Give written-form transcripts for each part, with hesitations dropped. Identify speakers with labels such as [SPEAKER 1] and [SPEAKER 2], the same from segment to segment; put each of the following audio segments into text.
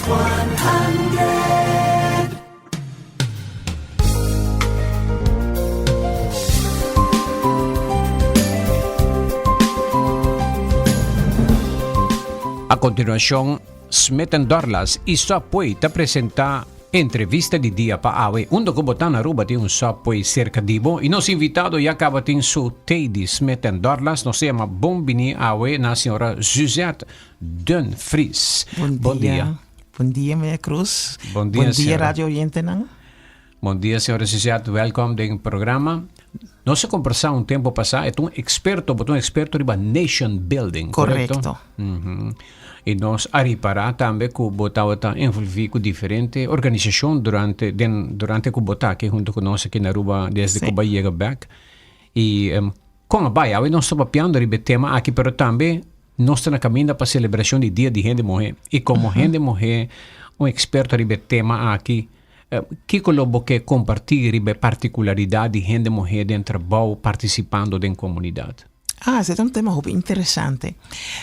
[SPEAKER 1] 100.
[SPEAKER 2] A continuacion, Smith Dorlas y Subway ta presenta Entrevista di dia pa awe. Unda cu bo ta na Aruba tin un Subway cerca di bo y nos invitado ya caba tin su thee di Smith Dorlas. Nos ta yama bon bini awe na señora Suzette Dumfries.
[SPEAKER 3] Bon dia. Bon dia, meneer Cruz.
[SPEAKER 2] Bon dia,
[SPEAKER 3] Bon dia,
[SPEAKER 2] señora.
[SPEAKER 3] radio oyentenan.
[SPEAKER 2] Bon dia, señora Suzette. Welkom den programa. Nos a conversa un tempo pasa. E ta un experto, bo ta un experto riba nation building, correcto?
[SPEAKER 3] Correcto.
[SPEAKER 2] Y nos a ripara tambe cu bo tabata envolvi cu diferente organisacion durante, den, durante cu bo ta aki hunto cu nos aki na Aruba desde cu bo a yega bek. Y con a bay? Awe nos ta papiando riba e tema aki, pero tambe Nos ta na kaminda pa selebrashon di Dia di Hende Muhé i komo hende muhé un eksperto riba e tema aki, kiko lo bo ke kompartí riba e partikularidat di hende muhé den trabou partisipando den komunidat?
[SPEAKER 3] Ah, esei ta un tema hopi interesante.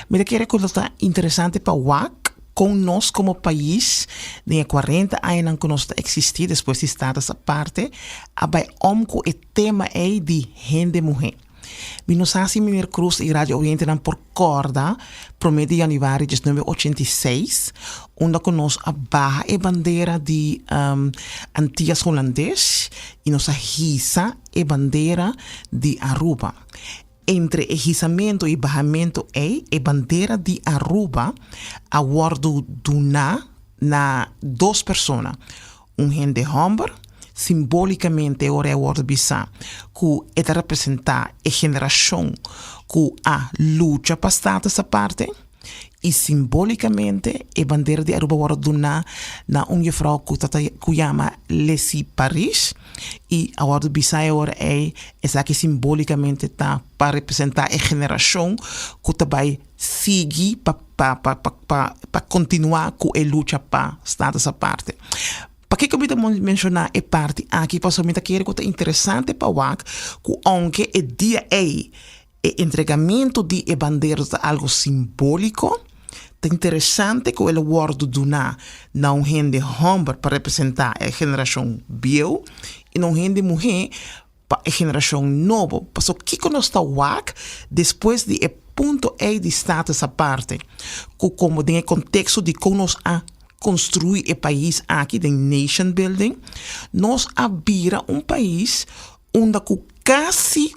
[SPEAKER 3] Mi ta kere ku lo ta interesante pa wak kon nos komo pais den e kuarenta añanan ku nos ta eksistí despues di Status Aparte a bai om ku e tema ei di hende muhé. Mi no sa si Meneer Cruz y radio oyentenan por corda prome di januari 1986 unda cu nos a baha e bandera di Antillas Hulandes y nos a hisa e bandera di Aruba. Entre e hisamento y bahamento ey e bandera di Aruba a wordo duna na dos persona. Un hende hòmber, simbólikamente ora e a wòrdu bisá ku e ta representá e generashon ku a lucha pa status aparte, i simbólikamente e bandera di Aruba a wòrdu duná na un jefrou ku ta ku yama Leslie Paris, i a wòrdu bisá e ora ei esaki simbólikamente ta pa representá e generashon ku ta bai sigui pa pa pa pa pa pa kontinuá ku e lucha pa status aparte. Pakiko mi ta menshoná e parti aki? Pasobra mi ta kere ku ta interesante pa wak ku ounke e dia ei e entregamentu di e bandera ta algu simbóliko, ta interesante ku el a wòrdu duná na un hende hòmber pa representá e generashon bieu i na un hende muhé pa e generashon nobo. Paso kiko nos ta wak despues di e punto ei di status aparte, ku komo den e konteksto di kon nos a konstruí e pais aki den nation building, nos a bira un pais unda ku kasi,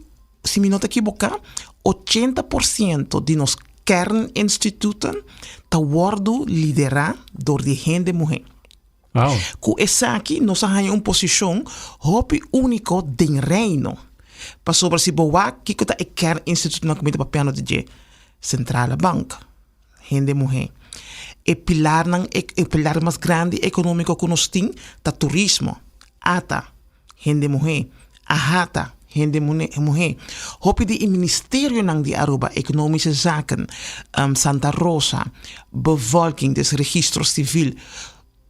[SPEAKER 3] si mi no ta ekiboká, 80% di nos kerninstituten ta wòrdu liderá dor di hende muhé.
[SPEAKER 2] Wow.
[SPEAKER 3] Ku esaki nos a haña un posishon hopi úniko den Reino. Pasobra si bo wak kiko ta e kerninstitutonan ku mi ta papiando di dje, Sentrale Bank, hende muhé. E pilarnan, e pilar mas grandi ekonómiko ku nos tin ta turismo, ata, hende muhé, ahata, hende muhé. Hopi di e ministerionan di Aruba, Economische Zaken, Santa Rosa, Bevolking, dus Registro Civil,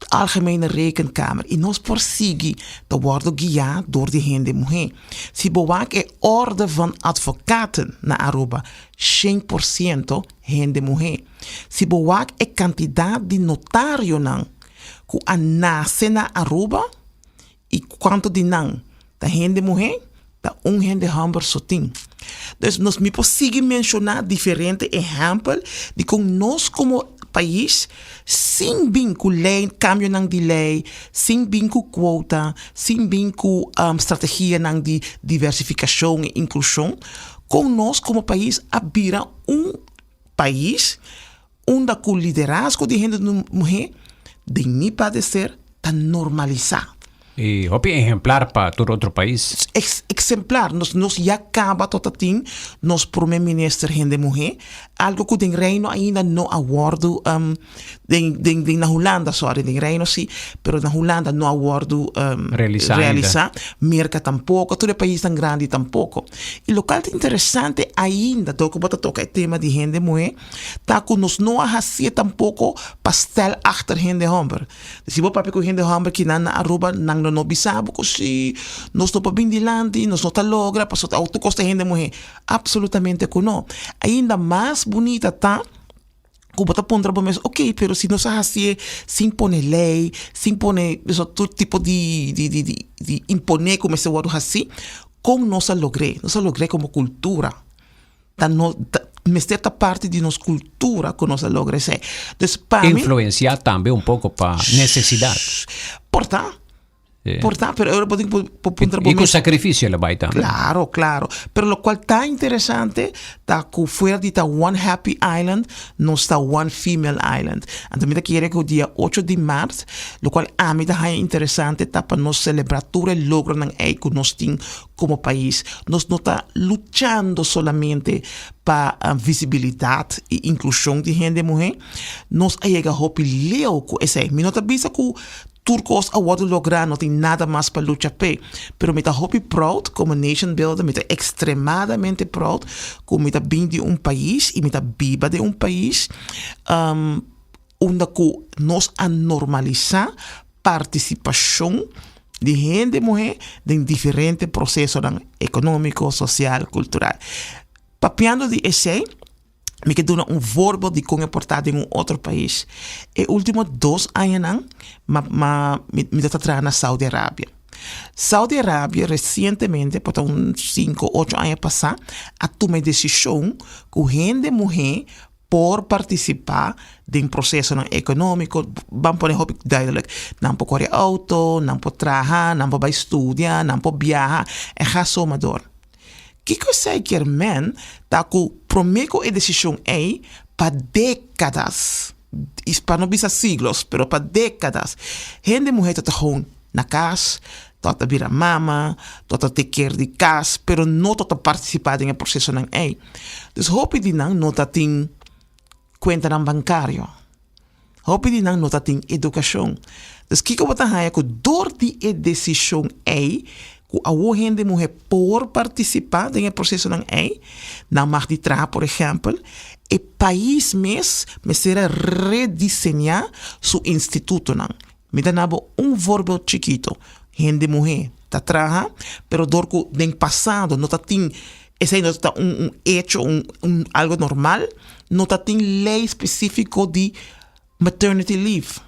[SPEAKER 3] Algemene Rekenkamer y nos por sigui ta wordo guia door di hende muhé. Si bo wak e Orde van Advocaten na Aruba, 100% hende muhé. Si bo wak e cantidad di notarionan cu a nace na Aruba y cuanto di nan ta hende muhé, ta un hende homber so tin. Dus nos mi por sigui menciona diferente ehempel di con nos como pais sin bin cu ley, cambionan di ley, sin bin cu quota, sin bin cu strategianan di diversificacion y inclusion, con nos como pais a bira un pais unda cu liderazgo di hende muhe den mi padecer ta normalisa.
[SPEAKER 2] Y hopi ehemplar pa tur otro pais.
[SPEAKER 3] Ex, exemplar. Nos, nos ya caba tot a tin nos prome minister hende muhe. Algo cu den Reino ainda no a wordo, um, den, den, den na Hulanda, sorry, den Reino si, pero na Hulanda no a wordo um,
[SPEAKER 2] Realisa ainda.
[SPEAKER 3] realisa. Merca tampoco, tur e paisnan grandi tampoco. Y locual ta interesante ainda, dor cu bo ta toca e tema di hende muhe, ta cu nos no a hacié tampoco pa stel achter hende homber. Si bo papia ku hende hòmber kinan na Aruba, nan lo no bisa bo ku si nos no por bin dilanti, nos no ta logra pasobra ta tur kos ta hende muhé. Apsolutamente ku no. Ainda mas bunita ta Ku bo ta puntra bo mes, ok, pero si nos a hasié sin pone lei, sin pone tur tipo di di di di imponé ku mester wòrdu hasí, kon nos a logr'é? Nos a logr'é komo kultura. Ta no ta mester ta parti di nos kultura ku nos a logra esei. Dus pa mi.
[SPEAKER 2] Influensiá tambe un poko pa nesesidat.
[SPEAKER 3] Por ta. Por ta, pero ora bo tin ku puntra bo
[SPEAKER 2] mes. I ku sakrifisio lo bai tambe.
[SPEAKER 3] Klaro, klaro. Pero lokual ta interesante ta ku fuera di ta one happy island, nos ta one female island. Anto mi ta kere ku dia ocho di mart, lokual ami ta haña interesante ta pa nos selebrá tur e logronan ei ku nos tin komo pais. Nos no ta luchando solamente pa visibilidat i inklushon di hende muhé. Nos a yega hopi leu ku esei. Mi no ta bisa ku Tur kos a wòrdu lográ, no tin nada mas pa lucha p'e. Pero mi ta hopi proud komo nation builder, mi ta ekstremadamente proud ku mi ta bin di un pais i mi ta biba den un pais unda ku nos a normalisá partisipashon di hende muhé den diferente prosesonan ekonómiko, sosial, kultural. Papiando di esei. Mi ke duna un voorbeeld di kon e por ta den un otro pais. E ultimo dos añanan ma ma mi mi ta traha na Saudi Arabia. Saudi Arabia resientemente, por ta un sinku ocho aña pasá, a tuma e desishon ku hende muhé por partisipá den prosesonan ekonómiko. Ban pone hopi duidelijk, nan por kore outo, nan por traha, nan por bai studia, nan por biaha en ga so maar door. Kiko esei kier men ta ku promé ku e desishon ei pa dékadas, i pa no bisa siglos, pero pa dékadas, hende muhé ta ta gewoon na kas, ta ta bira mama, ta ta take care di kas, pero no ta ta partisipá den e prosesonan ei. Dus hopi di nan no ta tin kuentanan bankario. Hopi di nan no ta tin edukashon. Dus kiko bo ta haña ku dor di e desishon ei, ku awor hende muhé por partisipá den e prosesonan ei, nan mag di traha por ehèmpel, e pais mes mester a rediseñá su institutonan. Mi ta na bo un voorbeeld chikito, hende muhé ta traha, pero dor ku den pasado no ta tin esei no ta un un hecho, un un algo normal, no ta tin lei spesífiko di maternity leave,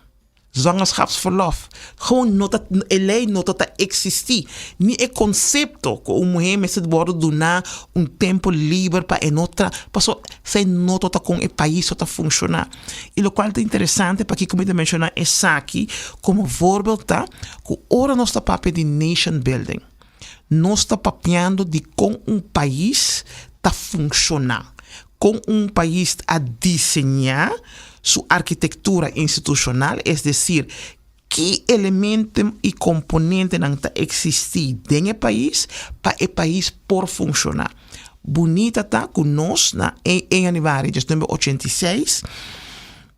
[SPEAKER 3] zwangerschapsverlof. Gewoon no ta e lei no ta ta eksistí, ni e konsepto ku un muhé mester wòrdu duná un tempu liber pa e no tra, pasobra esei no ta ta kon e pais ta funshoná. I lokual ta interesante pakiko mi ta menshoná esaki komo voorbeeld ta ku ora nos ta papia di nation building, nos ta papiando di kon un pais ta funshoná, kon un pais a diseñá su arkitektura institushonal, es desir, ki elemento i komponentenan ta eksistí den e pais pa e pais por funshoná. Bunita ta ku nos na e januari 1986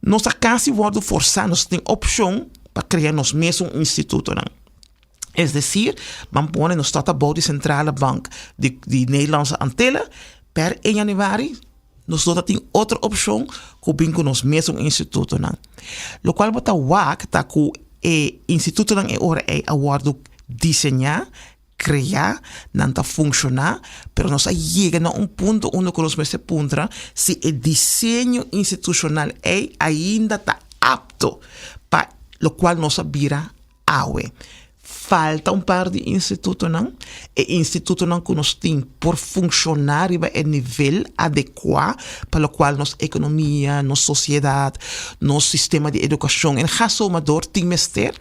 [SPEAKER 3] nos a kasi wòrdu forsá, nos tin opshon pa krea nos mesun institutonan. Es desir, ban pone nos ta bou di Centrale Bank di di Nederlandse Antillen per 1 januari nos no ta tin otro opshon ku bin ku nos mesun institutonan. Lokual bo ta wak ta ku e institutonan e ora ei a wòrdu diseñá, kreá, nan ta funshoná, pero nos a yega na un punto unda ku nos mester puntra si e diseño institushonal ei ainda ta apto pa lokual nos a bira awe. Falta un par di institutonan. E institutonan ku nos tin por funshoná riba e nivel adekuá pa lokual nos ekonomia, nos sosiedat, nos sistema di edukashon en ga so maar door tin mester.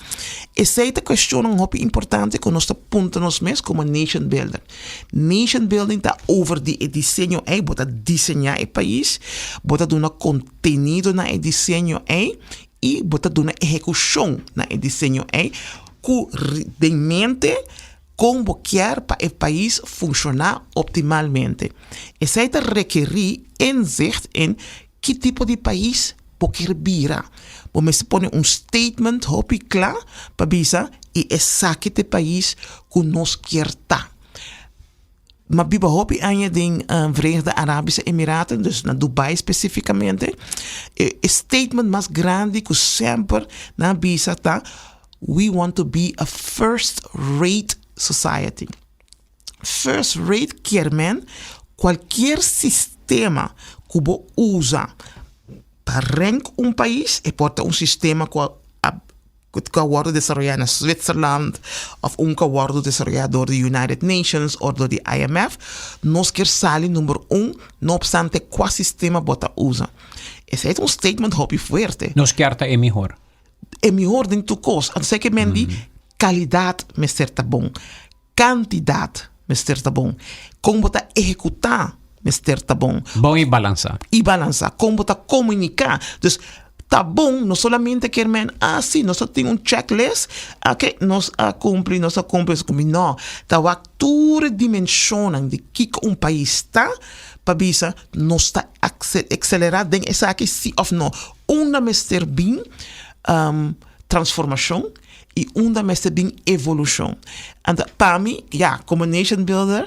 [SPEAKER 3] Esei ta kuestionnan hopi importante ku nos ta puntra nos mes komo nation builder. Nation building ta over di e diseño ei, bo ta diseñá e pais, bo ta duna kontenido na e diseño ei I bo ta duna ehekushon na e diseño ei ku den mente kon bo kier pa e pais funshoná optimalmente. Esei ta rekerí inzicht in ki tipo di pais bo kier bira. Bo mester pone un statement hopi kla pa bisa i esaki ta e pais ku nos kier ta. M'a biba hopi aña den Verenigde Arabische Emiraten, dus na Dubai spesifikamente. E statement mas grandi ku semper nan a bisa ta, We want to be a first rate society. First rate kier men kualkier sistema ku bo usa. Pa rank un pais e por ta un sistema ku a ku a wòrdu desaroyá na Zwitserland òf un ku a wòrdu desaroyá dor di United Nations òf dor di IMF. Nos kier sali number un no opstante kua sistema bo ta usa. Esei ta un statement hopi fuerte.
[SPEAKER 2] Nos kier ta e mihor.
[SPEAKER 3] E mihor den tur kos. Anto esei ke men di kalidat mester ta bon. Kantidat mester ta bon. Kon bo ta ehekutá mester ta bon.
[SPEAKER 2] Bon i balansá.
[SPEAKER 3] I balansá. Kon bo ta komuniká. Dus ta bon no solamente kier men, ah si, nos a tin un checklist, oke, nos a kumpli, nos a kumpli, nos a kumpli. No, ta wak tur e dimenshonnan di kiko un pais ta pa bisa nos ta akselerá den esaki si òf no. Unda mester bin transformashon? I unda mester bin evolushon. Anto pa mi, ya, komo nation builder,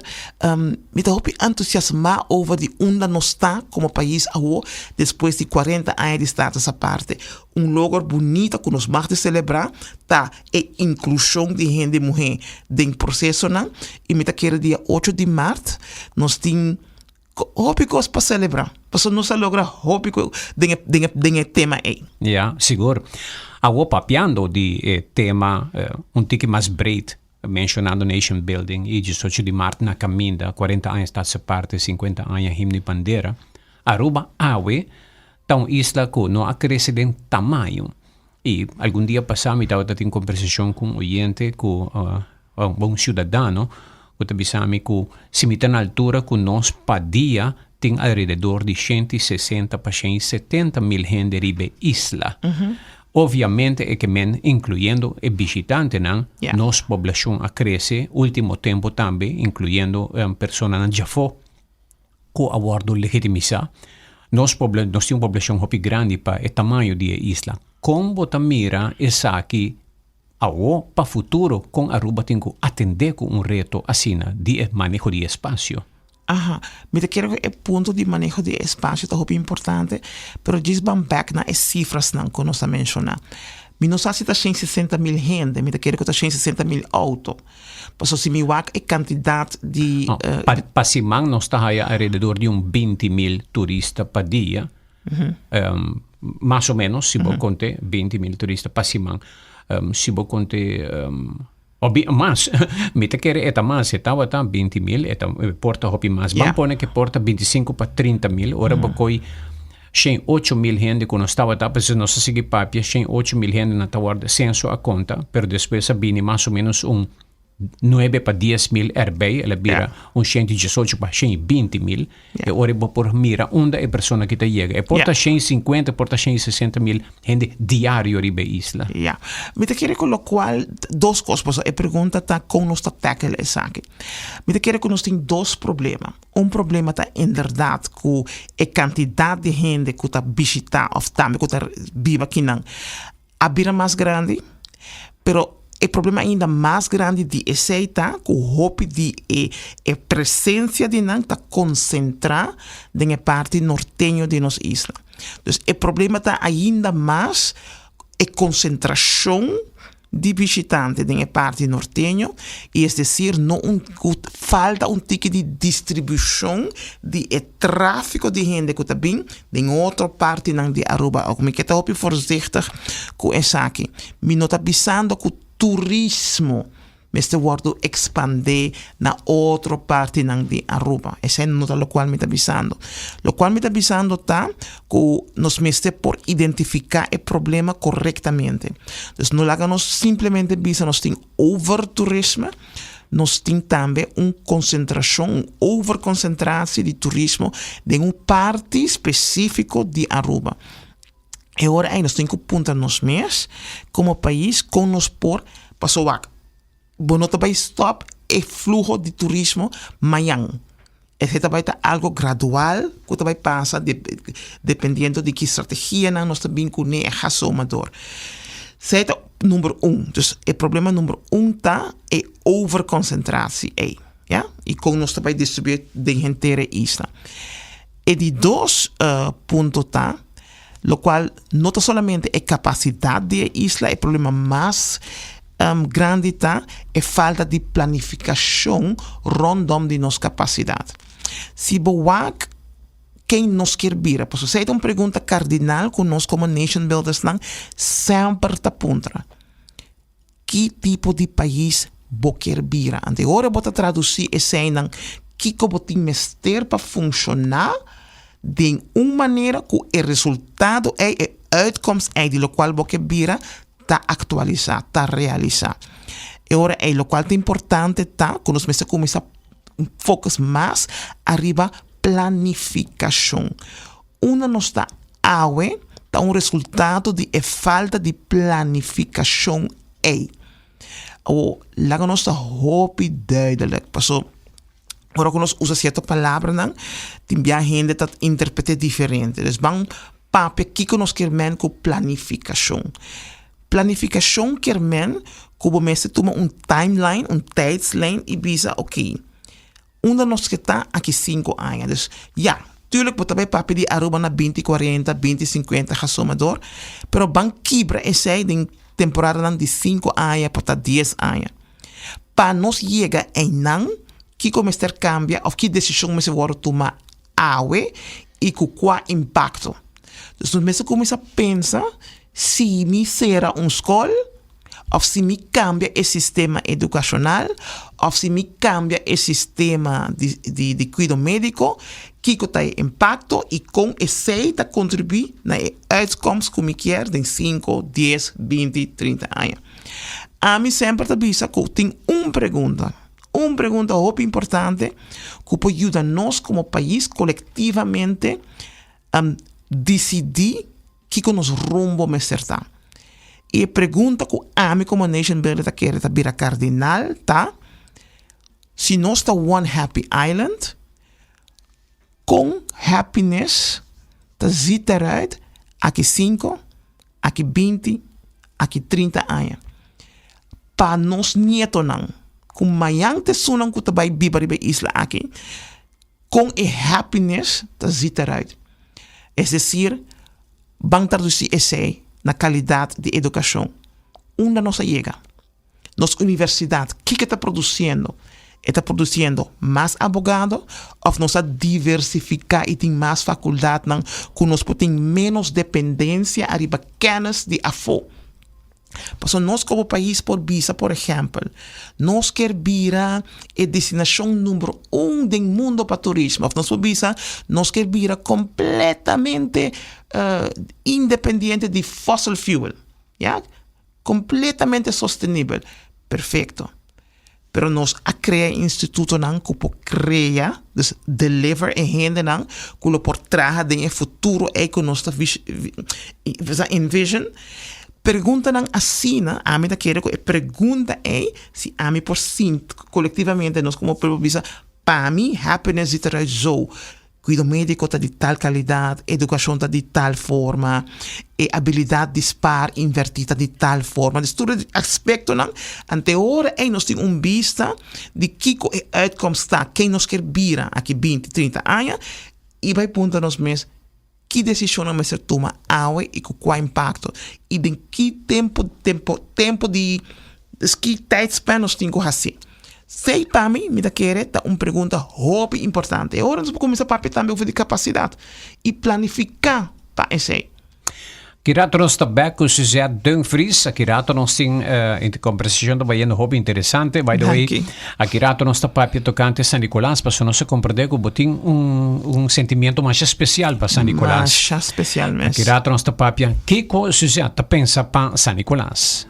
[SPEAKER 3] mi ta hopi entusiasmá over di unda nos ta komo pais awo despues di kuarenta aña di status aparte. Un logro bunita ku nos mag di selebrá ta e inklushon di hende muhé den prosesonan i mi ta kere dia ocho di mart nos tin hopi kos pa selebrá, pasobra nos a logra hopi ku den e den e den e tema ei.
[SPEAKER 2] Ya, sigur. Awor papiando di e tema un tiki mas breed, menshonando nation building i diesocho di mart na kaminda, kuarenta aña Status Aparte, sinkuenta aña Himno i Bandera, Aruba awe ta un isla ku no a krese den tamaño. I algun dia pasá mi tabata tin kombersashon ku un oyente ku un siudadano ku ta bisa mi ku si mi ta na altura ku nos pa dia tin alrededor di 160 pa 170 mil hende riba e isla. Obviamente e ke men inkluyendo e bishitantenan, nos poblashon a krese ultimo tempu tambe inkluyendo personanan djafó ku a wòrdu legitimisá. Nos pobla nos tin un poblashon hopi grandi pa e tamaño di e isla. Kon bo ta mira esaki Awo pa futuro kon Aruba tin ku atendé ku un reto asina di e maneho di espasio?
[SPEAKER 3] Aha, mi ta kere ku e punto di maneho di espasio ta hopi importante, pero djis ban bèk na e sifrasnan ku nos a menshoná. Mi no sa si ta 160 mil hende, mi ta kere ku ta 160 mil outo. Pasobra si mi wak e kantidat di.
[SPEAKER 2] No, pa pa siman nos ta haya alrededor di un 20 mil turista pa dia. Mas o menos, si bo konte 20 mil turista pa siman. Si bo konte o mas, mi ta kere e ta mas, e tabata 20 mil, e ta por ta hopi mas. Ban pone ke por ta 25 pa 30 mil, ora bo koi 108 mil hende ku nos tabata, pasobra nos a sigui papia, 108 mil hende nan ta wòrdu senso a konta, pero despues a bini mas o menos un nuebe pa dies mil erbij, el a bira un 118 pa 120 mil. E ora bo por mira unda e persona ki ta yega. E por ta 150, e por ta 160 mil hende diario riba e isla.
[SPEAKER 3] Ya. Mi ta kere ku lokual dos kos, pasobra e pregunta ta kon nos ta tackle esaki. Mi ta kere ku nos tin dos problema. Un problema ta inderdat ku e kantidat di hende ku ta bishita òf tambe ku ta biba akinan a bira mas grandi, pero e problema ainda mas grandi di esei ta ku hopi di e e presensia di nan ta konsentrá den e parti norteño di nos isla. Dus e problema ta ainda mas e konsentrashon di bishitante den e parti norteño i es desir no un ku falta un tiki di distribushon di e tráfiko di hende ku ta bin den otro partinan di Aruba òk. Mi ke ta hopi voorzichtig ku esaki. Mi no ta bisando ku turismo mester wòrdu ekspandé na otro partinan di Aruba. Esei no ta lokual mi ta bisando. Lokual mi ta bisando ta ku nos mester por identifiká e problema korektamente. Dus no laga nos simplemente bisa nos tin overturisme, nos tin tambe un konsentrashon, un overkonsentratie di turismo den un parti spesífiko di Aruba. E ora ei nos tin ku puntra nos mes komo pais kon nos por pasobra wak bo no ta bai stòp e fluho di turismo mañan. Esei ta bai ta algo gradual ku ta bai pasa dependiendo di ki strategianan nos ta bin kuné e gasoma dor. Esei ta number un. Dus e problema number un ta e overconcentratie ei, ya, i kon nos ta bai distribuí den henter e isla. E di dos punto ta, lokual no ta solamente e kapasidat di e isla, e problema mas grandi ta e falta di planifikashon rondom di nos kapasidat. Si bo wak. Ken nos kier bira? Pasobra esei ta un pregunta kardinal ku nos komo nation buildersnan semper ta puntra. Ki tipo di pais bo kier bira? Anto e ora bo ta tradusí eseinan kiko bo tin mester pa funshoná den un manera ku e resultado ei, e uitkomst ei di lokual bo ke bira ta aktualisá, ta realisá. E ora ei lokual ta importante ta ku nos mester kuminsá focus mas ariba planifikashon. Unda nos ta awe ta un resultado di e falta di planifikashon ei. Awor, laga nos ta hopi duidelijk, paso ora ku nos usa sierto palabranan tin bia hende ta interpret'é diferente. Dus ban papia kiko nos kier men ku planifikashon. Planifikashon kier men ku bo mester tuma un timeline, un tijdslijn i bisa oké, Unda nos ke ta aki sinku aña. Dus ya, tuurlijk bo ta bai papia di Aruba na binti kuarenta, binti sinkuenta ga soma dor, pero ban kibra esei den temporadanan di sinku aña por ta dies aña. Pa nos yega einan, kiko mester kambia òf ki desishon mester wòrdu tuma awe i ku kua impakto? Dus nos mester kuminsá pensa si mi sera un skol, òf si mi kambia e sistema edukashonal, òf si mi kambia e sistema di di di kuido médiko, kiko ta e impakto i kon esei ta kontribuí na e uitkomst ku mi kier den sinku, dies, binti, 30 aña. Ami semper ta bisa ku tin un pregunta, un pregunta hopi importante ku por yuda nos komo pais kolektivamente disidí kiko nos rumbo mester ta. I e pregunta ku ami komo nation builder ta kere ta bira kardinal ta, si nos ta one happy island, kon happiness ta ziet eruit aki sinku, aki 20, aki 30 aña? Pa nos nietonan, ku mañan ta esunnan ku ta bai biba riba e isla aki, kon e happiness ta ziet eruit? Es desir, ban tradusí esei na kalidat di edukashon. Unda nos a yega? Nos universidat, kiko e ta produsiendo? E ta produsiendo mas abogado òf nos a diversifiká i tin mas fakuldatnan ku nos por tin ménos dependensia ariba kènis di afó? Pasobra nos komo pais por bisa, por ehèmpel, nos kier bira e destinashon number un den mundo pa turismo. Òf nos por bisa, nos kier bira kompletamente independiente di fossil fuel, ya, kompletamente sostenibel. Perfekto. Pero nos a krea institutonan ku por krea, dus deliver e hendenan ku lo por traha den e futuro ei ku nos ta envision. Preguntanan asina, ami ta kere ku e pregunta ei, si ami por sinti kolektivamente nos komo pueblo bisa, pa mi happiness ziet eruit zo. Kuido médiko ta di tal kalidat, edukashon ta di tal forma, e abilidat di spaar, invertí ta di tal forma. Dus tur e aspektonan, ante ora ei nos tin un bista di kiko e uitkomst ta, ken nos kier bira aki 20, 30 aña i bai puntra nos mes ki desishonnan mester tuma awe i ku kua impakto i den ki tempo, tempo, tempo di, dus ki tijdspan nos tin ku hasi. Sei pa mi, mi ta kere ta un pregunta hopi importante. E ora nos por kuminsá papia tambe over di kapasidat i planifiká pa esei.
[SPEAKER 2] Aki rato nos ta bek ku Suzette Dumfries. Aki rato nos tin uh, kombersashon ta bayendo hopi interesante. By the way, aki rato nos ta papia tokante San Nicolas, paso nos a komprende ku bo tin un, un sentimiento masha spesial pa San Nicolas.
[SPEAKER 3] Masha spesial mes.
[SPEAKER 2] Aki rato nos ta papia kiko Suzette ta pensa pa San Nicolas.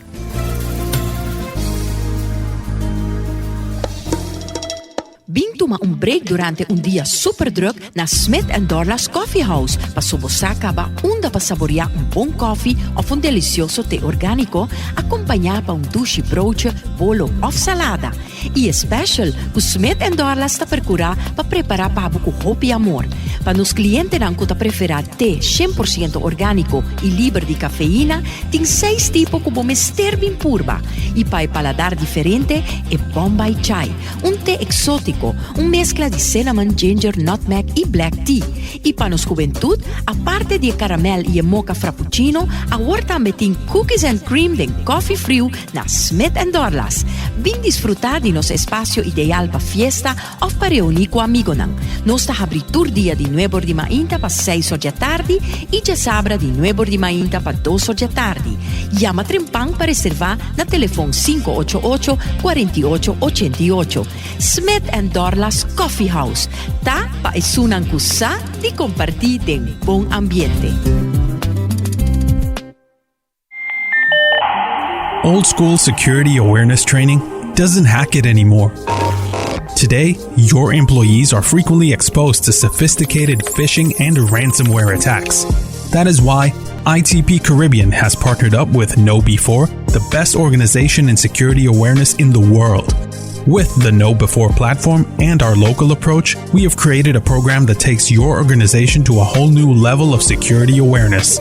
[SPEAKER 1] Bin tuma un break durante un dia super druk na Smith and Dorlas Coffee House paso bo sa caba unda pa saborea un bon koffie of un delicioso te organico acompaña pa un dushi broodje, bolo of salada. I e special cu Smith and Dorlas ta percura pa prepara pa bo cu hopi amor. Pa nos clientenan cu ta prefera te 100% organico y liber di cafeína, tin seis tipo cu bo mester bin purba. Y pa e paladar diferente, e Bombay Chai, un te exotico, un mezcla di cinnamon, ginger, nutmeg y black tea. Y pa nos hubentud, aparte di e caramel y e mocha frappuccino, awor tambe tin cookies and cream den coffee friu na Smith and Dorlas. Bin disfruta di. nos espasio ideal pa fiesta òf pa reuní ku amigonan. Nos ta habrí tur dia di nuebor di mainta pa seis or djatardi i djasabra di nuebor di mainta pa dos or djatardi. Yama trempan pa reservá na telefon 588 48 88. Smith and Dorlas Coffee House ta pa esunnan ku sa di kompartí den bon ambiente.
[SPEAKER 4] Old school security awareness training doesn't hack it anymore. Today, your employees are frequently exposed to sophisticated phishing and ransomware attacks. That is why ITP Caribbean has partnered up with KnowBe4, the best organization in security awareness in the world. With the KnowBe4 platform and our local approach, we have created a program that takes your organization to a whole new level of security awareness.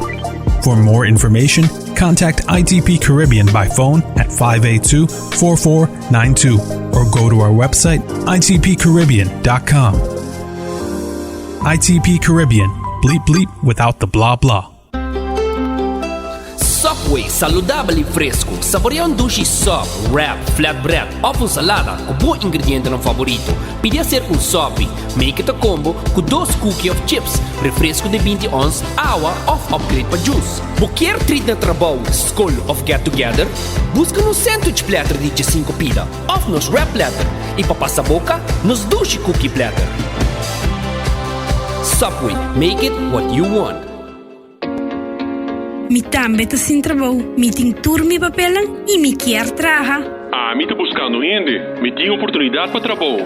[SPEAKER 4] For more information, contact ITP Caribbean by phone at 582 4492 or go to our website itpcaribbean.com. ITP Caribbean, bleep bleep without the blah blah.
[SPEAKER 5] Subway, saludabel y fresco. Saborea un dushi sub, wrap, flatbread of un salada cu bo ingredientenan favorito. Pidi hacer un sopi. Make it a combo cu dos cookie of chips, refresco di binti ons, awa of upgrade pa juice. Bo kier treat na trabou, skol of get together? Busca nos sandwich platter di djesinco pida of nos wrap platter y pa pasa boca, nos dushi cookie platter. Subway, make it what you want.
[SPEAKER 6] Mi tambe ta sin trabou, mi tin tur mi papelnan y mi kier traha.
[SPEAKER 7] Ami ta buscando hende, mi tin oportunidad pa trabou.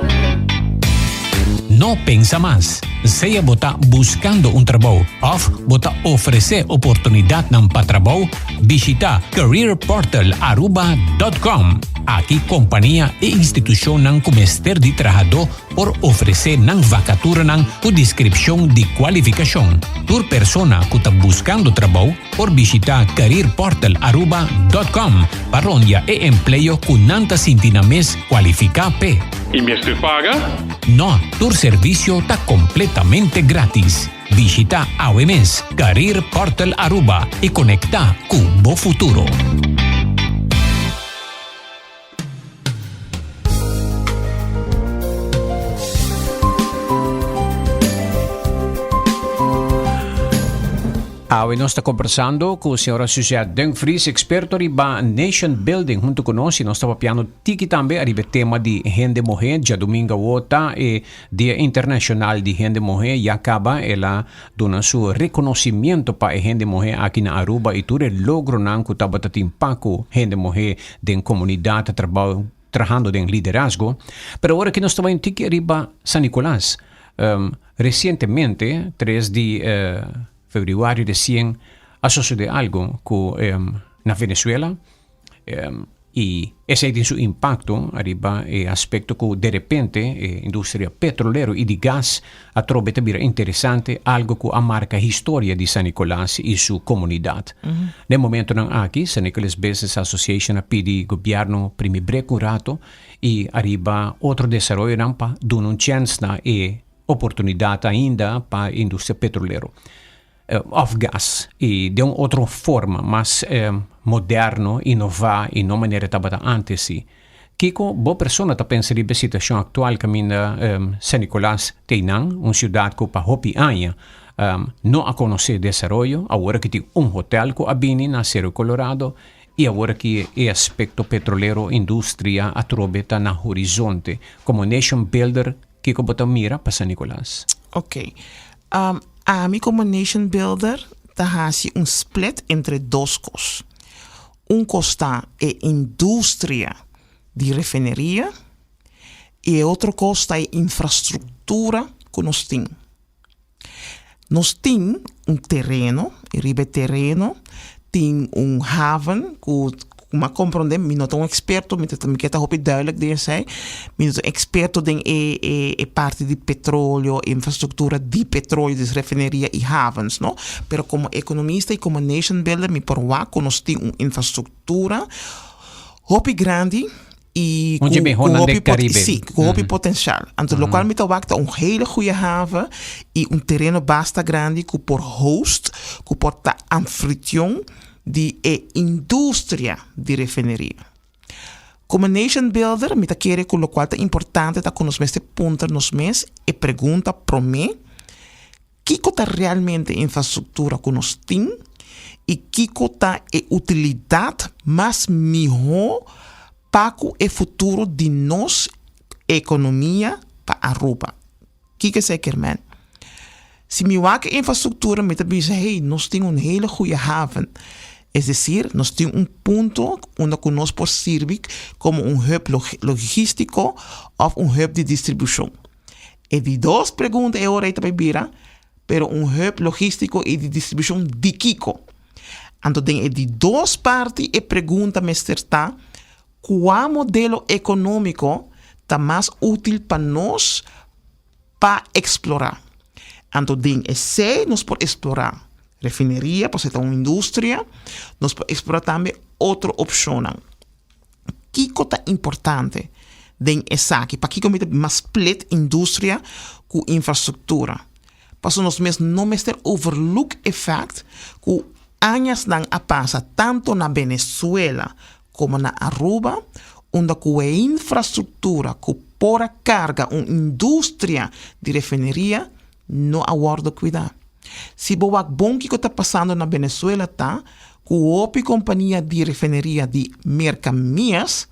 [SPEAKER 2] No pensa mas. Sea bo ta buscando un trabou of bo ta ofrece oportunidadnan pa trabou, bishita careerportalaruba.com. Aki compania y institucionnan cu mester di trahadó por ofresé nan vakaturanan ku deskripshon di kualifikashon. Tur persona ku ta buskando trabou por bishitá careerportalaruba dòt kòm pa rondia e empleo ku nan ta sinti nan mes kualifiká p'e.
[SPEAKER 7] I mester paga?
[SPEAKER 2] No, tur servisio ta kompletamente grátis. Bishitá awe mes Career Portal Aruba i konektá ku bo futuro. Awe nos ta conversando cu señora Suzette Dumfries, experto riba Nation Building, hunto cu nos y nos ta papiando tiki tambe ariba e tema di hende muhe. Djadomingo awo ta e Dia Internacional di Hende Muhe, ya caba el a duna su reconocimiento pa e hende muhe aki na Aruba y tur e logronan cu tabata tin pa cu hende muhe den comunidad ta trabao trahando den liderazgo. Pero awor aki nos ta bai un tiki riba San Nicolas. Recientemente, tres di februari recien a sosode algo cu na Venezuela. I esei tin su impakto ariba e aspekto ku derepente e industria petrolero i di gas atrobe ta bira interesante, algo ku a marka historia di San Nicolas i su komunidat. Den momentonan aki San Nicolas Business Association a pidi gobièrnu primi brek un rato i ariba otro desaroyonan pa duna un chèns na e oportunidat ainda pa e industria petrolero. Of gas y den un otro forma mas moderno, inova y no manera tabata antes si. Kico bo persona ta pensa riba e situacion actual caminda San Nicolas ta eynan, un ciudad cu pa hopi aña no a conoce desaroyo, awor aki tin un hotel cu a bini na Cerro Colorado y awor aki e aspecto petrolero, industria atrobe ta na horizonte. Como nation builder kico bo ta mira pa San Nicolas?
[SPEAKER 3] Ok. Ami komo nation builder ta hasi un split entre dos kos. Un kos ta e industria di refineria i e otro kos ta e infrastruktura ku nos tin. Nos tin un tereno i riba e tereno tin un haven ku Ku m'a komprondé, mi no ta un eksperto, mi ta mi ke ta hopi duidelijk den esei, mi no ta un eksperto den e e e parti di petroleo, infrastruktura di petroleo, dus refineria i havens, no. Pero komo ekonomista i komo nation builder mi por wak ku nos tin un infrastruktura hopi grandi i
[SPEAKER 2] Un
[SPEAKER 3] ku
[SPEAKER 2] dje
[SPEAKER 3] ku
[SPEAKER 2] mehornan
[SPEAKER 3] hopi
[SPEAKER 2] den
[SPEAKER 3] pot
[SPEAKER 2] Karibe.
[SPEAKER 3] sí, ku hopi potensial. Anto lokual mi ta wak ta un hele goeie haven i un tereno basta grandi ku por host, ku por ta anfitrion di e industria di refineria. Komo nation builder mi ta kere ku lokual ta importante ta ku nos mester puntra nos mes e pregunta promé, kiko ta realmente e infrastruktura ku nos tin i kiko ta e utilidat mas mihó pa ku e futuro di nos ekonomia pa Aruba? Kiko esei kier men? Si mi wak e infrastruktura mi ta bisa hey nos tin un hele goeie haven. Es desir nos tin un punto unda ku nos por sirbi komo un hub logístiko òf un hub di distribushon. E di dos pregunta e ora ei ta bai bira, pero un hub logístiko i di distribushon di kiko? Anto den e di dos parti e pregunta mester ta kua modelo ekonómiko ta mas útil pa nos pa eksplorá. Anto den esei nos por eksplorá refineria, pasobra e ta un industria, nos por eksplorá tambe otro opshonnan. Kiko ta importante den esaki? Pakiko mi ta mas split industria ku infrastruktura? Pasobra nos mes no mester overlook e fact ku añasnan a pasa tanto na Venezuela komo na Aruba unda ku e infrastruktura ku por a karga un industria di refineria no a wòrdu kuidá. Si bo wak bon kiko ta pasando na Venezuela ta ku hopi kompania di refineria di Merka mes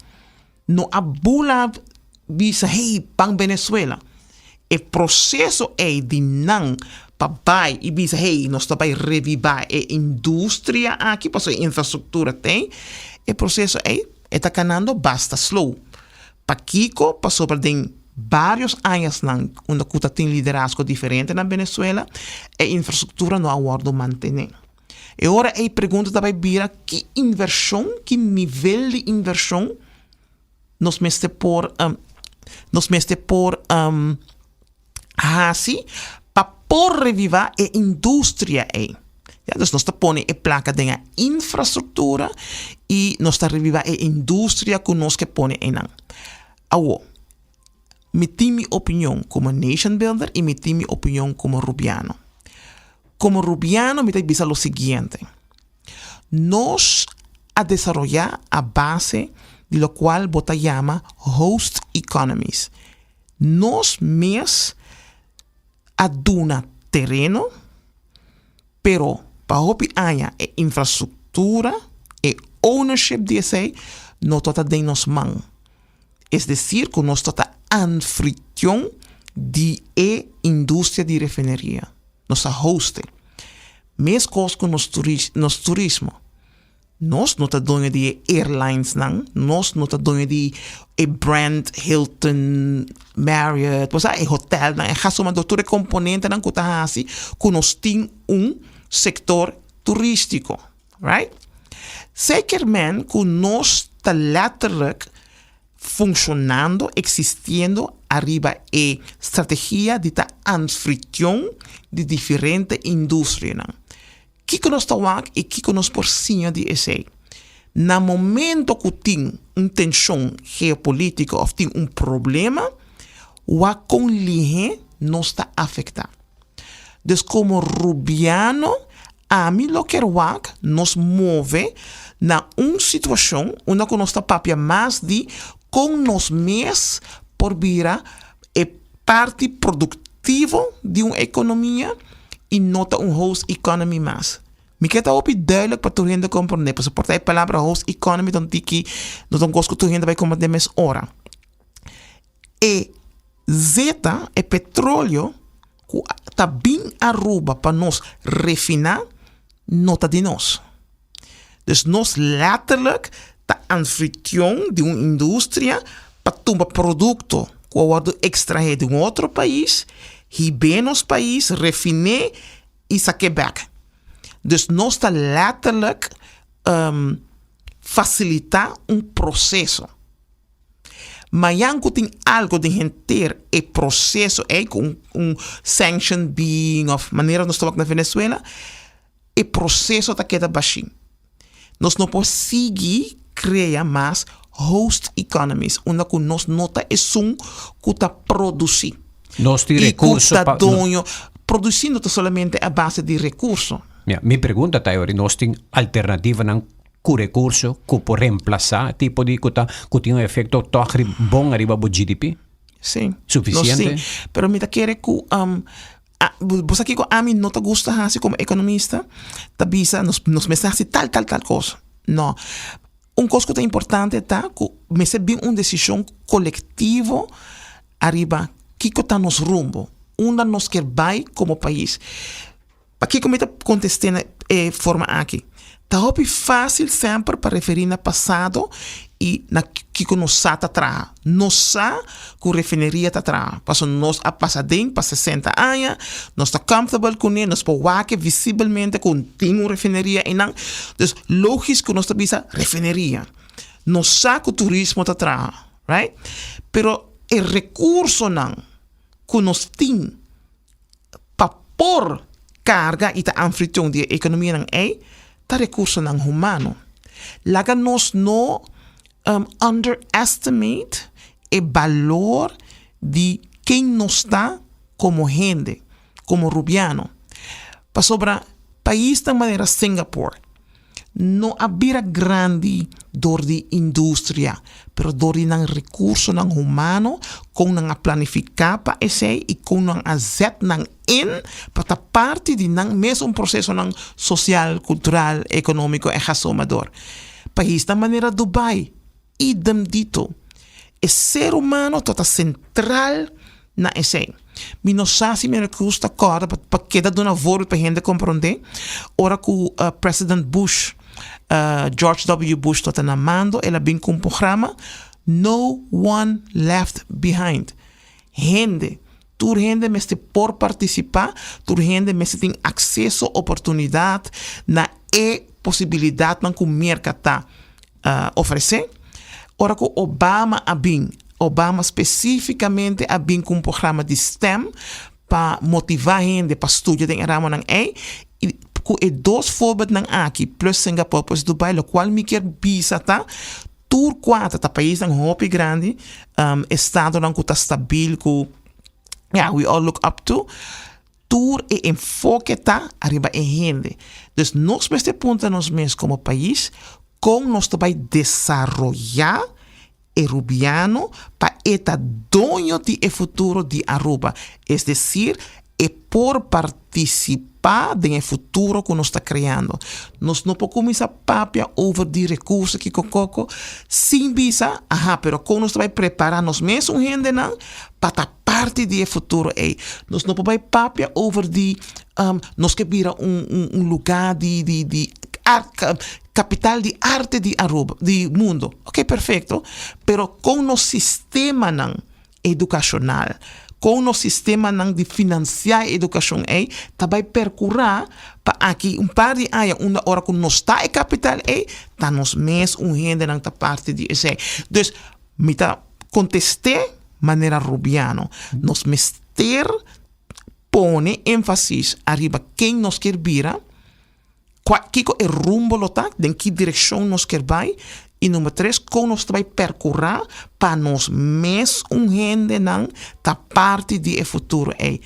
[SPEAKER 3] no a bula bisa hey ban Venezuela. E proseso ei di nan pa bai i bisa hey nos ta bai revivá e industria aki pasobra e infrastruktura t'ei, e proseso ei e ta kanando basta slow. Pakiko? Pasobra den bários añasnan unda ku ta tin liderazgo diferente na Venezuela e infrastruktura no a wòrdu mantené. E ora ei pregunta ta bai bira ki invershon, ki nivel di invershon nos mester por nos mester por hasi pa por revivá e industria ei. Ya, dus nos ta pone e plaka den e infrastruktura i nos ta revivá e industria ku nos ke pone einan. Awor, mi tin mi opinion komo nation builder i mi tin mi opinion komo rubiano. Komo rubiano mi ta bisa lo siguiente, Nos a desaroyá a base di lokual bo ta yama host economies. Nos mes a duna tereno, pero pa hopi aña e infrastruktura, e ownership di esei no tabata den nos man. Es desir ku nos tabata anfitrion di e industria di refineria. Nos a host e. Meskos ku nos nos turismo. Nos no ta doño di e airlinesnan, nos no ta doño di e brand Hilton, Marriott, bo sa e hotelnan, e gasomador, tur e komponentenan ku ta hasi ku nos tin un sektor turístiko, right? Zeker men ku nos ta letterlijk funshonando, eksistiendo ariba e strategia di ta anfitrion di diferente industrianan. Kiko nos ta wak i kiko nos por siña di esei? Na momento ku tin un tenshon geopolítiko òf tin un problema, wak kon lihé nos ta afektá. Dus komo rubiano, ami lo kier wak nos move na un situashon unda ku nos ta papia mas di kon nos mes por bira e parti produktivo di un ekonomia i no ta un host economy mas. Mi ke ta hopi duidelijk pa tur hende komprondé, pasobra por ta e palabra host economy ta un tiki, no ta un kos ku tur hende bai komprondé mes ora. E zeta, e petroleo ku ta bin Aruba pa nos refiná, no ta di nos. Dus nos letterlijk ta anfitrion di un industria pa tuma produkto ku a wòrdu ekstraé di un otro pais, hib'é nos pais, refiné i sak'é bèk. Dus nos ta letterlijk fasilitá un proseso. Mañan ku tin algu den henter e proseso ei, ku un sanction bin òf manera nos ta wak na Venezuela, E proseso ta keda bashí. Nos no por sigui krea mas host economies unda ku nos no ta esun ku ta produsí.
[SPEAKER 2] Nos tin rekurso
[SPEAKER 3] pa. I ku ta doño. Produsí no ta solamente a base di rekurso.
[SPEAKER 2] Ya, mi pregunta ta, Yori, nos tin alternativanan? Ku rekurso ku por remplasá tipo di ku ta ku tin un efekto tòg ri bon ariba bo GDP?
[SPEAKER 3] Sí.
[SPEAKER 2] Sufisiente?
[SPEAKER 3] No, sí. Pero mi ta kere ku um, a, bo sa kiko ami no ta gusta hasi komo ekonomista? Ta bisa nos nos mester hasi tal tal tal kos. No. Un kos ku ta importante ta ku mester bin un desishon kolektivo ariba kiko ta nos rumbo, unda nos kier bai komo pais. Pakiko mi ta kontest'é na e forma aki? Ta hopi fásil semper pa referí na pasado i na kiko nos sa ta traha. Nos sa ku refineria ta traha, pasobra nos a pasa den pa sesenta aña, nos ta comfortable kuné, nos por wak visibelmente ku tin un refineria einan. Dus lógis ku nos ta bisa refineria. Nos sa ku turismo ta traha, right? Pero e rekursonan ku nos tin pa por karga i ta anfitrion di e ekonomianan ei ta rekursonan humano. Laga nos no underestimate e balor di ken nos ta komo hende, komo rubiano. Pasobra paisnan manera Singapore no a bira grandi dor di industria, pero dor di nan rekursonan humano, kon nan a planifiká pa esei i kon nan a zet nan in pa ta parti di nan mesun prosesonan sosial, kultural, ekonómiko en ga zo maar door. Paisnan manera Dubai, idem dito. E ser humano ta ta sentral na esei. Mi no sa si Mary Cruz ta kòrda pa pa keda duna voorbeeld pa hende komprondé, ora ku President Bush, George W. Bush tabata na mando, el a bin ku un programa No One Left Behind. Hende, tur hende mester por partisipá, tur hende mester tin akseso, oportunidat na e posibilidatnan ku Merka ta ofresé. Ora ku Obama a bin, Obama spesífikamente a bin ku un programa di STEM pa motivá hende pa studia den e ramonan ei. I ku e dos voorbeeldnan aki, plus Singapore plus Dubai, lokual mi kier bisa ta tur kuater ta paisnan hopi grandi, estadonan ku ta stabil ku ya we all look up to. Tur e enfoke ta ariba e hende. Dus nos mester puntra nos mes komo pais kon nos ta bai desaroyá e rubiano pa e ta doño di e futuro di Aruba. Es desir, e por partisipá den e futuro ku nos ta kreando. Nos no por kuminsá papia over di rekurso kiko koko sin bisa, aha, pero kon nos ta bai prepará nos mesun hendenan pa ta parti di e futuro ei. Nos no por bai papia over di nos ke bira un un un lugá di di di kapital di arte di Aruba di mundo. Oke perfekto, pero kon nos sistemanan edukashonal, kon nos sistemanan di finansiá e edukashon ei ta bai perkurá pa aki un par di aña unda ora ku nos ta e kapital ei ta nos mes un hendenan ta parti di esei. Dus mi ta kontest'é manera rubiano. Nos mester pone énfasis ariba ken nos kier bira, kua kiko e rumbo lo ta, den ki direkshon nos kier bai, i number tres, kon nos ta bai perkurá pa nos mes un hendenan ta parti di e futuro ei.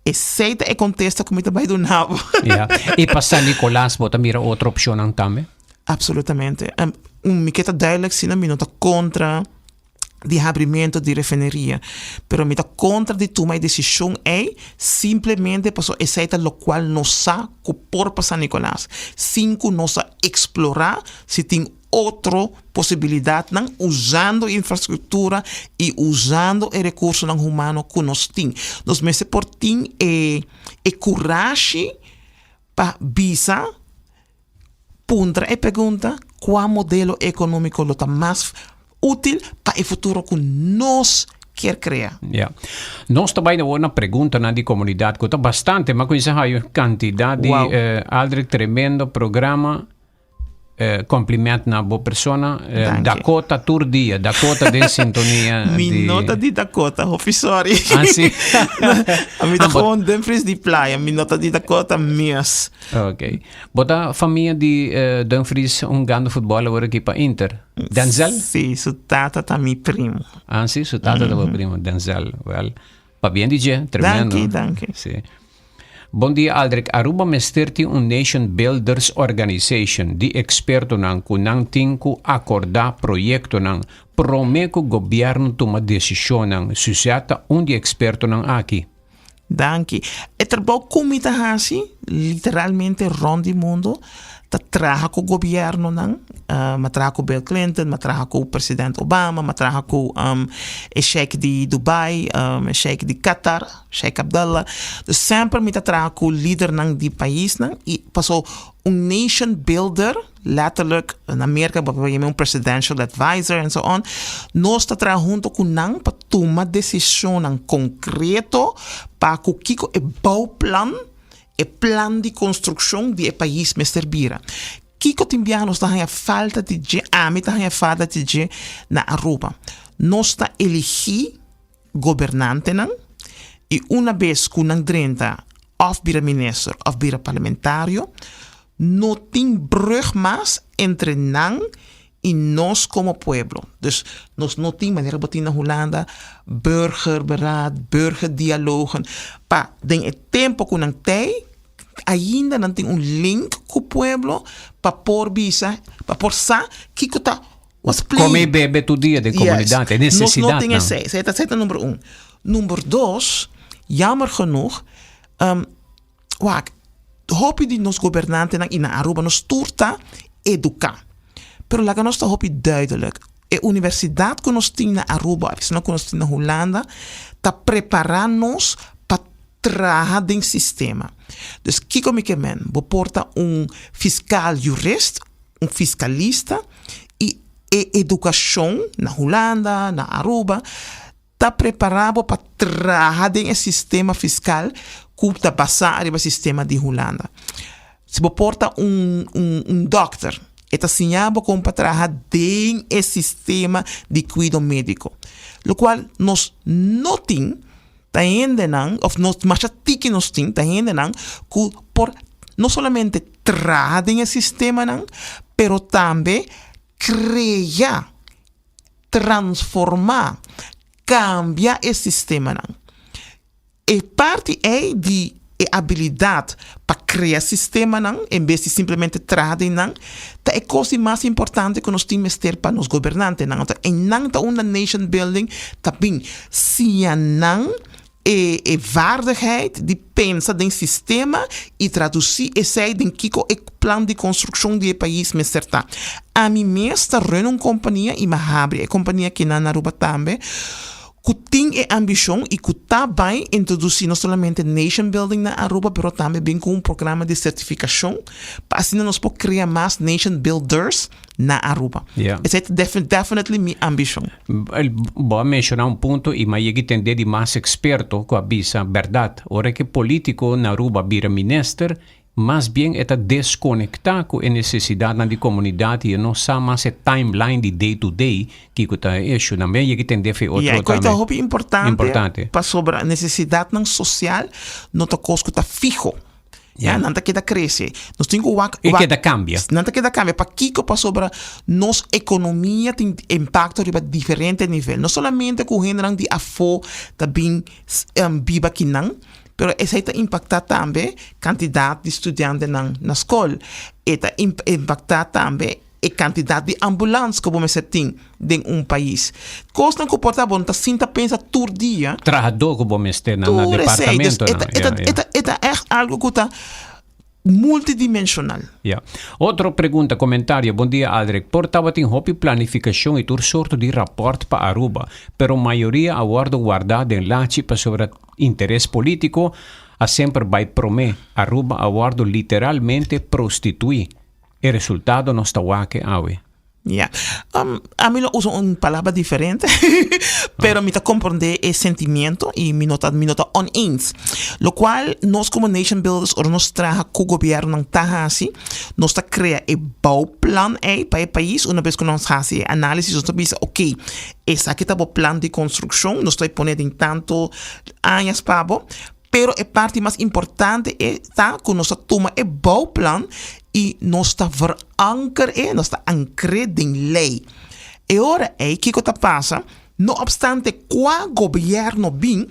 [SPEAKER 3] Esei ta e kontesta ku mi ta bai duna bo.
[SPEAKER 2] Ya. I pa San Nicolas bo ta mira otro opshonnan tambe?
[SPEAKER 3] Absolutamente. Mi ke ta duidelijk si mi no ta kontra di habrimento di refineria, pero mi ta kontra di tuma e desishon ei simplemente pasobra esei ta lokual nos sa ku por pa San Nicolas, sin ku nos a eksplorá si tin otro posibilidatnan usando infrastruktura i usando e rekursonan humano ku nos tin. Nos mester por tin e e kurashi pa bisa. Puntra e pregunta, Kua modelo ekonómiko lo ta mas útil pa e futuro ku nos kier krea?
[SPEAKER 2] Ya. Nos ta bai awor na preguntanan di komunidat ku ta bastante. Mi a kuminsá haya un kantidat di
[SPEAKER 3] Wow.
[SPEAKER 2] Aldrich tremendo programa. Compliment na bo persona.
[SPEAKER 3] Danki.
[SPEAKER 2] Dakota tur dia. Dakota den sintonia
[SPEAKER 3] Mi
[SPEAKER 2] di
[SPEAKER 3] no ta di Dakota, hopi sorry.
[SPEAKER 2] Ah, si?
[SPEAKER 3] Mi ta
[SPEAKER 2] Ah, bo-
[SPEAKER 3] gewoon Dumfries di Playa. Mi no ta di Dakota mes.
[SPEAKER 2] Ok. Bo ta famia di Dumfries hungando futbol awor aki pa Inter. Denzel?
[SPEAKER 3] Sí, su tata ta mi primo.
[SPEAKER 2] Ah, sí, su tata ta bo primo, Denzel. Wel, pabien di dje, tremendo.
[SPEAKER 3] Danki, danki.
[SPEAKER 2] Sí. Bon dia Aldrich, Aruba mester tin un Nation Builders Organization di expertonan cu nan tin cu acorda proyectonan prome cu gobierno tuma decisionnan. Suzette ta un di expertonan aki.
[SPEAKER 3] Danki. E trabou ku mi ta hasi literalmente rond di mundo ta traha ku gobiernonan. Mi a traha ku Bill Clinton, mi a traha ku president Obama, mi a traha ku e sheik di Dubai, e sheik di Qatar, Sheik Abdullah. Dus semper mi ta traha ku lidernan di paisnan i paso un nation builder, letterlijk na Merka bo por yama un presidential advisor en so on, nos ta traha hunto ku nan pa tuma desishonnan konkreto pa ku kiko e bouwplan, e plan di konstrukshon di e pais mester bira. Kiko tin biaha nos ta haña falta di dje, ami ta haña falta di dje na Aruba. Nos ta eligí gobernantenan i una bes ku nan drenta òf bira minister òf bira parlamentario, no tin brug mas entre nan i nos komo pueblo. Dus nos no tin, manera bo tin na Hulanda, burgerberaad, burgerdialogen, pa den e tempo ku nan tei, ainda nan tin un link ku pueblo pa por bisa, pa por sa kiko ta what's playing.
[SPEAKER 2] Come i bebe tur dia den komunidat, e
[SPEAKER 3] Nos no
[SPEAKER 2] nesesidatnan.
[SPEAKER 3] tin esei. Esei ta esei ta number un. Number dos, jammer genoeg, wak, hopi di nos gobernantenan i na Aruba nos tur ta eduká. Pero laga nos ta hopi duidelijk, e universidat ku nos tin na Aruba òf esnan ku nos tin na Hulanda ta prepará nos pa traha den sistema. Dus kiko mi ke men? Bo por ta un fiskal jurist, un fiskalista i e edukashon na Hulanda, na Aruba ta prepará bo pa traha den e sistema fiskal ku ta basá ariba sistema di Hulanda. Si bo por ta un un un dòkter, e ta siña bo kon pa traha den e sistema di kuido médiko, lokual nos no tin. Ta hendenan, of nos masha tiki nos tin, ta hendenan ku por no solamente traha den e sistemanan, pero tambe krea, transformá, kambia e sistemanan. E parti ei di e abilidat pa krea sistemanan en bes di simplemente traha den nan, ta e kos di mas importante ku nos tin mester pa nos gobernantenan. Anto einan ta unda nation building ta bin siña nan e e vaardigheid di pensa den sistema i tradusí esei den kiko e plan di konstrukshon di e pais mester ta. Ami mes ta run un kompania i mi a habri e kompania kinan na Aruba tambe. Ku tin e ambishon i ku ta bai introdusí no solamente nation building na Aruba pero tambe bin ku un programa di sertifikashon pa asina nos por krea mas nation builders na Aruba. Esei ta definitely mi ambishon.
[SPEAKER 2] Bo a menshoná un punto i mi a yega tendé di mas eksperto ku a bisa bèrdat. Ora ku e polítiko na Aruba bira minister Mas bien e ta deskonektá ku e nesesidatnan di komunidat i e no sa mas e timeline di day to day kiko ta e issue. Nan ben yega tende fe otro
[SPEAKER 3] tambe. Ya, e kos ta hopi
[SPEAKER 2] importante
[SPEAKER 3] pasobra nesesidatnan sosial no ta kos ku ta fiho. Ya, nan ta keda krese. Nos tin ku wak.
[SPEAKER 2] E keda kambia.
[SPEAKER 3] Nan ta keda kambia. Pakiko? Pasobra nos ekonomia tin impakto riba diferente nivel. No solamente ku hendenan di afó ta bin biba akinan. Pero esei ta impaktá tambe kantidat di studiantenan na skol. E ta impaktá tambe e kantidat di ambulans ku bo mester tin den un pais. Kosnan ku por ta bo no ta sinta pensa tur dia.
[SPEAKER 2] Trahadó ku bo mester na departamentonan.
[SPEAKER 3] Tur esei. Dus e ta ègt algu ku ta multidimensional.
[SPEAKER 2] Ya. Otro pregunta, comentario, Bon dia Aldrich, por tabatin hopi planificacion y tur sorto di rapport pa Aruba, pero mayoria a wordo warda den lachi pasobra interes politico a semper bay prome, Aruba a wordo literalmente prostitui. E resultado nos ta wak awe.
[SPEAKER 3] Ya. Ami lo usa un palabra diferente, pero mi ta comprende e sentimiento y mi no ta, mi no ta oneens. Locual nos como nation builders ora nos traha cu gobiernonan ta haci, nos ta crea e bouwplan ey pa e pais. Una bes cu nos haci e analisis nos ta bisa ok, esaki ta bo plan di construccion, nos ta pone den tanto añas pa bo. Pero e parti mas importante e ta ku nos ta tuma e bouwplan i nos ta veranker e, nos ta ankr'é den lei. E ora ei kiko ta pasa? No opstante kua gobièrnu bin,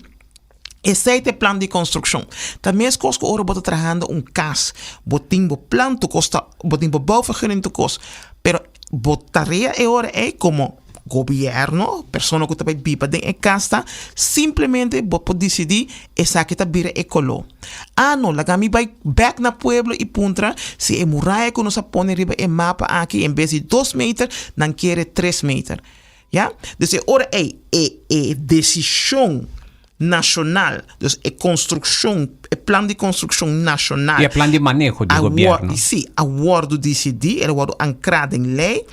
[SPEAKER 3] Esei ta e plan di konstrukshon. Ta meskos ku ora bo ta trahando un kas, bo tin bo plan tur kos ta, bo tin bo bouwvergunning tur kos, pero bo tarea e ora ei komo gobièrnu, persona ku ta bai biba den e kas ta simplemente bo por disidí esaki ta bira e koló. Ah no, laga mi bai bèk na pueblo i puntra si e muraya ku nos a pone riba e mapa aki en bes di dos meter nan kere tres meter. Ya? Dus e ora ei e e desishon nashonal, dus e konstrukshon, e plan di konstrukshon nashonal.
[SPEAKER 2] I e plan di maneho di gobièrnu.
[SPEAKER 3] Sí, a wòrdu disidí, el a wòrdu ankrá den lei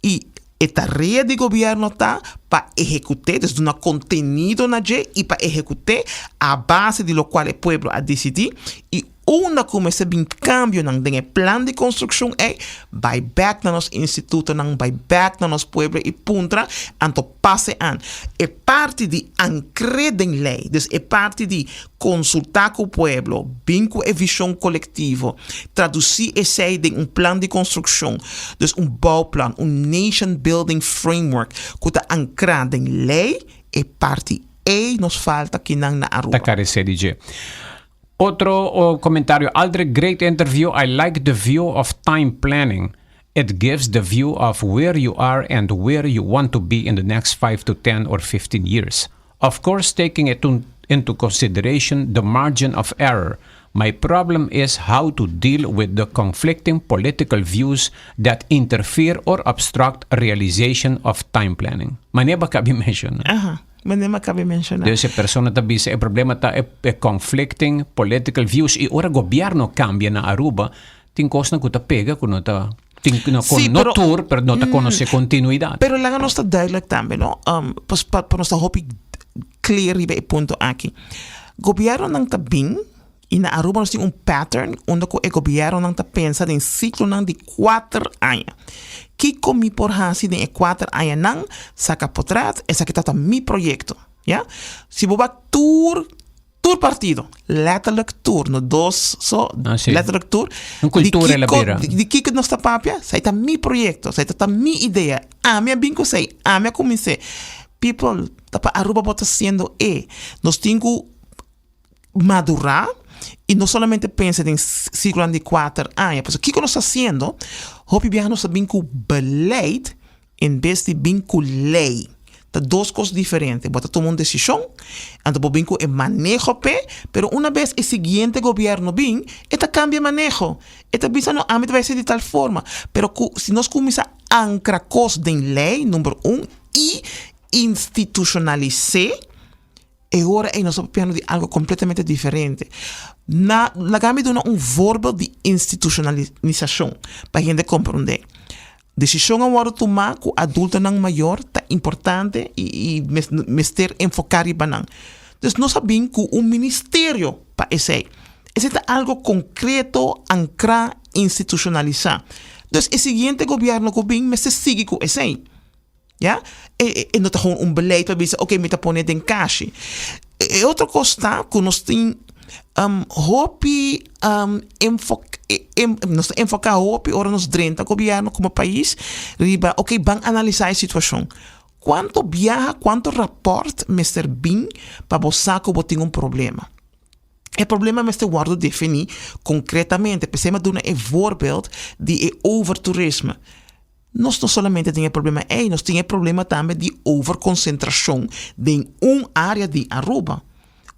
[SPEAKER 3] i e tarea di gobièrnu ta pa ehekut'é, dus duna kontenido na dje i pa ehekut'é a base di lokual e pueblo a disidí i Unda ku mester bin kambionan den e plan di konstrukshon ei, bai bèk na nos institutonan, bai bèk na nos pueblo i puntra, anto pasa e an. E parti di ankr'é den lei, dus e parti di konsultá ku pueblo, bin ku e vishon kolektivo, tradusí esei den un plan di konstrukshon, dus un bouwplan, un nation building framework ku ta ankrá den lei, e parti ei nos falta kinan na Aruba.
[SPEAKER 2] Ta karesé di dje. Otro comentario, Aldrich, great interview. I like the view of time planning. It gives the view of where you are and where you want to be in the next 5 to 10 or 15 years. Of course, taking it into consideration the margin of error. My problem is how to deal with the conflicting political views that interfere or obstruct realization of time planning. Manera bo a caba di menciona.
[SPEAKER 3] Aha. Manera mi a caba di menciona.
[SPEAKER 2] Dus e persona ta bisa e problema ta e e conflicting political views y ora gobierno cambia na Aruba tin cosnan cu ta pega cu no ta tin no con
[SPEAKER 3] Sí,
[SPEAKER 2] no
[SPEAKER 3] pero
[SPEAKER 2] tur pero no ta conoce continuidad.
[SPEAKER 3] Pero laga nos ta duidelijk tambe no, pas pa pa nos ta hopi clear riba e punto aki. Gobiernonan ta bin y na Aruba nos tin un pattern unda cu e gobiernonan ta pensa den ciclonan di cuater aña. Kico mi por haci den e cuater añanan? Saca potret, esaki ta ta mi proyecto. Ya? Si bo wak tur, tur partido, letterlijk tur, no dos so,
[SPEAKER 2] Ah, sí.
[SPEAKER 3] letterlijk tur.
[SPEAKER 2] Un cultura
[SPEAKER 3] di
[SPEAKER 2] el a
[SPEAKER 3] kico,
[SPEAKER 2] bira.
[SPEAKER 3] di, di kico nos ta papia? Esei ta mi proyecto, esei ta ta mi idea. Ami a bin cu esei, ami a cumins'é. People, ta pa Aruba bo ta haciendo e. Nos tin cu madurá i no solamente pensa den siklonan di kuater aña. Pasobra kiko nos ta hasiendo? Hopi biaha nos ta bin ku beleid en bes di bin ku lei. Ta dos kos diferente. Bo ta tuma un desishon, anto bo bin ku e maneho p'e, pero una bes e siguiente gobièrnu bin, e ta kambia e maneho. E ta bisa no, ami ta bai hasi di tal forma. Pero ku si nos kuminsá ankra kos den lei, number un, i institushonalis'é, E ora ei nos ta papiando di algo completamente diferente. Na, laga mi duna un voorbeeld di institucionalisacion pa hende comprende. Decision a wordo tuma cu adultonan mayor ta importante y, y mester enfoca riba nan. Dus nos a bin cu un ministerio pa esey. Esey ta algo concreto, ancra, institucionalisa. Dus e siguiente gobierno cu bin mester sigui cu esey. Ya? E, e no ta gewoon un beleid pa bisa, oké, mi ta pone den kashi. E otro kos ta ku nos tin um, hopi um, enfok, em, nos ta enfoká hopi ora nos drenta gobièrnu komo pais riba, oké, ban analisá e situashon. Kuantu biaha, kuantu rapòrt mester bin pa bo sa ku bo tin un problema? E problema mester wòrdu definí konkretamente. P'esei mi a duna e voorbeeld di e overtoerisme. Nos no solamente tin e problema ei, nos tin e problema tambe di overconcentracion den un area di Aruba,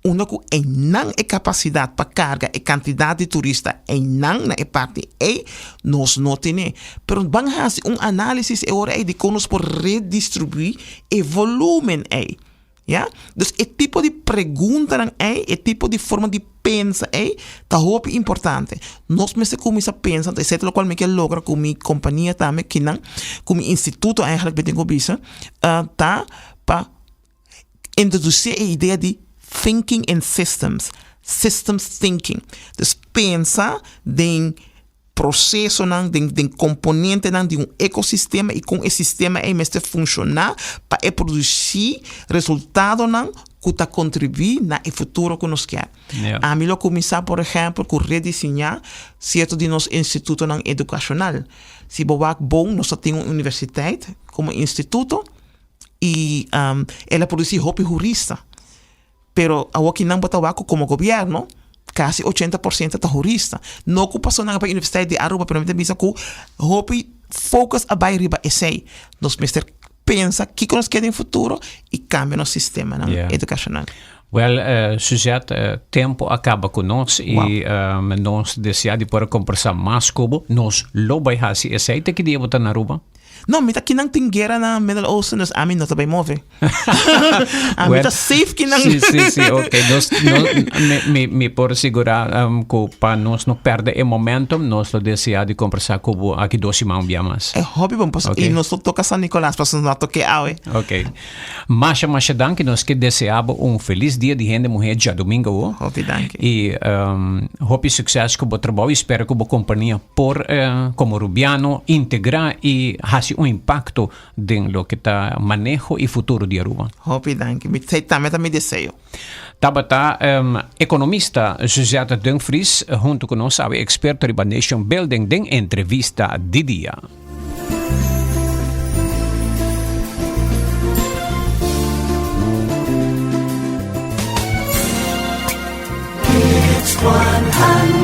[SPEAKER 3] unda cu einan e capacidad pa carga e cantidad di turista einan na e parti ei, nos no tene. Pero ban haci un analisis e ora ei di con nos por redistribui e volumen ei. Ya? Dus e tipo di preguntanan ei, e tipo di forma di pensa ei, ta hopi importante. Nos mester kuminsá pensa, anto esei ta lokual mi ke logra ku mi kompania tambe kinan, ku mi instituto eigenlijk mi tin ku bisa, ta pa introdusí e idea di thinking in systems, systems thinking. Dus pensa den procesonan, den den componentenan di un ecosistema y con e sistema ey mester funciona pa e produci resultadonan cu ta contribui na e futuro cu nos kier. Ami lo cuminsa por ehempel cu rediseña cierto di nos institutonan educacional. Si bo wak bon nos ta tin un universiteit como instituto y el a produci hopi hurista. Pero awokinan bo ta wak ku komo gobièrnu kasi 80% ta hurista. No ku pasobra nan a bai Universiteit di Aruba, pero mi ta bisa ku hopi focus a bai riba esei. Nos mester pensa kiko nos ke den futuro i kambia nos sistemanan edukashonal.
[SPEAKER 2] Wel, Suzette, tempo a kaba ku nos i nos desea di por a kombersá mas ku bo. Nos lo bai hasi esei. Te ki dia bo ta na Aruba?
[SPEAKER 3] No, mi ta kinan tin guera na Middle Oosten, dus ami no ta bai move. Ami ta safe kinan.
[SPEAKER 2] Sí, sí, sí, ok. Nos, no, mi, mi, mi por sigurá um, ku pa nos no perde e momentum, nos lo desea di kombersá ku bo aki dos siman un bia mas.
[SPEAKER 3] E hopi bon, paso,
[SPEAKER 2] Ok.
[SPEAKER 3] i nos lo toka San Nicolas, paso nos no a toke awe.
[SPEAKER 2] Ok. Masha, masha danki. Nos ke desea bo un felis dia di hende muhé djadumingu awo.
[SPEAKER 3] Hopi danki.
[SPEAKER 2] I um, hopi sukses ku bo trabou i spera ku bo kompania por eh, komo Rubiano integrá i hasi un impakto den loke ta maneho i futuro di Aruba.
[SPEAKER 3] Hopi danki. Mi esei tambe ta mi deseo.
[SPEAKER 2] Tabata um, ekonomista Suzette Dumfries huntu ku nos awe eksperto riba nation building den entrevista di dia.
[SPEAKER 8] It's 100.